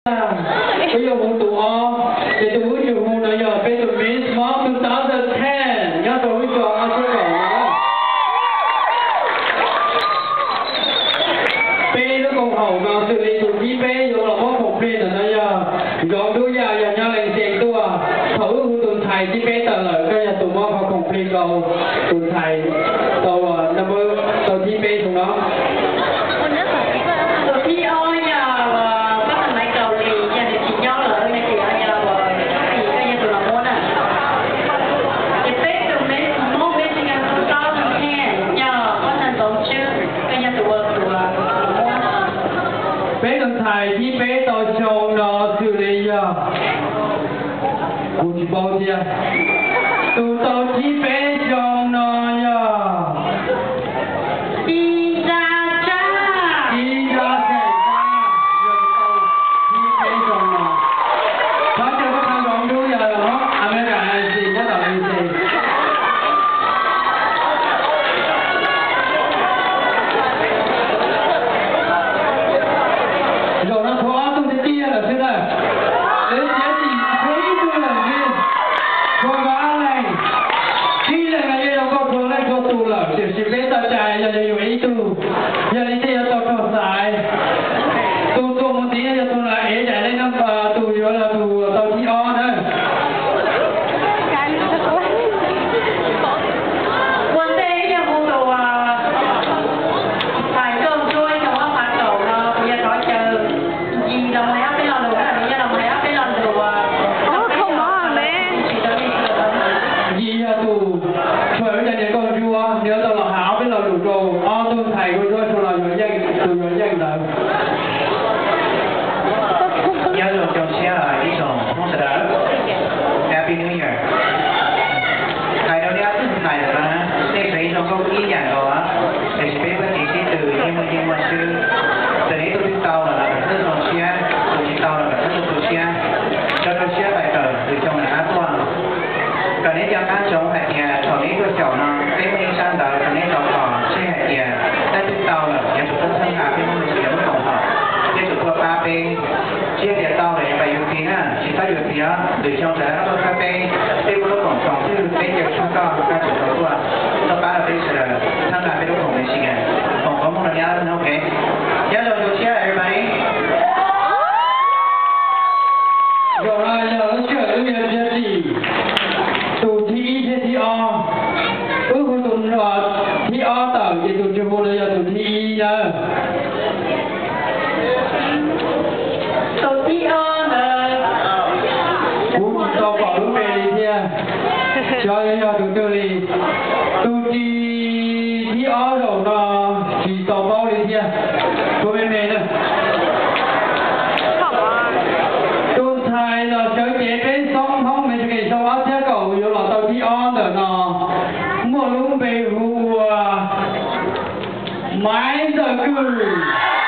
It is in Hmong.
Wb yuav hu tus ob, ces tus wb tsis hu no yog peb tus Miss Hmoob two thousand ten nyob rau wb xyoo ob txhiab kaum no. Peb lub koom haum no xws li tus thib peb yuav los muab khoom plig ntawm no yog Zoov Dub Yaj, yog nyob Leej Xeem tuaj. Thaum wb hu tus ntxhais thib peb tawm lawm, koj yog tus muab qhov khoom plig rau tus ntxhais tau, tau thib peb xyoo no. Tus thib ob yog Pab Tag Maiv Kaus Lim, yog nws tsis nyob lawm no ces yog Tub Txim, koj yog tus los muab na. Ces peb tus Miss Hmoob Michigan two thousand ten yog Pab Tag Ntxoov Tswb, koj yog tus ua tus los muab. Peb tus ntxhais thib peb tau xyoo no xws li yog, kuv tsis paub thiab. Tus tau thib peb xyoo no yog Ib Nrab Tsab. Ib Nrab Xeem Tsab yog tus tau thib peb xyoo no. Thov caw koj tau Zoov Dub Yaj los America Agency nyob tom Leej Xeem. Zaum no tshuav ob tug tiag tiag lawm xwb na. Wb txiav txim tshuav ib tug lawm xwb. Tshuav Nkauj Ab Leej. Ib leeg no yeej yog koj txhua leej txhua tus lawm, tiam sis peb txoj cai yog yuav yuav ib tug. Yog li thiaj yuav tau raug xaiv. Tus tuaj mus ntxiv yog tus no ev daim lej no, tus yuav yog tus tau thib ob na. Ua ntej yog hu tus ntxhais Nkauj Ntsuab xyoo ob phav kaum no, kuv yuav thov caw Yis los mus hais ob peb lo lus, nws yuav los mus hais ob peb lo lus. Yis yog tus tshuav wb cov niam Nkauj Ntsuab, nws yuav tau los hais ob peb lo lus rau ob tug ntxhais Nkauj Ntsuab xyoo no yuav yeej, tus yuav yeej ntawd. Nyob zoo xyoo tshiab ib tsoom Hmoob sawv daws. Happy New Year. Hais rau nej ob tug ntxhais lawm no na, nej tseem zoo nkauj ib yam nkaus, tiam sis peb muaj kev sib tw, yeej muaj yeej muaj swb. Txawm nej tus twg tau lawm los kom txhob tu siab, tus tsis tau los kom txhob tu siab. Rau rau siab pais kawm lwm xyoo rov qab tuaj. Kom neb nco qab ntsoov hais tias thaum neb tuaj xyaum no peb muaj ib sab ntawv rau neb tau tos, tsis hais tias tab twb tau lawm yuav tsum tuaj txhawb nqa peb Hmoob Leej Txiv lub koom haum, nej tsum tuaj pab peb. Tsis hais tias tau lawm yuav pais yuav txiv na, tsis txhob yuav txiv os. Lwm xyoo sawv daws tuaj txhawb peb, peb muaj lub koom txoos twg peb caw tshaj koj, koj tsum tau tuaj, tuaj pab rau peb sawv daws, txhawb nqa peb lub koom haum Michigan. Foom koob hmoov rau nej, ok. Nyob zoo xyoo tshiab everybody. Zaum no yog lub sij hawm wb yuav txiav txim tus thib ib thiab thib ob. Wb hu tus thib ob tawm ces tus tsis hu no yog tus thib ib nawb. Tus thib ob ntawd kuv tsis tau pom lub npe li thiab, xyov yog tus twg li. Tus ris thib ob zaum no tsis tau paub li thiab. Tus me me na, tus ntxhais los sawv cev peb xoob Hmoob Michigan xyoo ob txhiab kaum yuav los tau thib ob ntawm no, muaj lub npe hu ua Maiv Ntxawm Kws.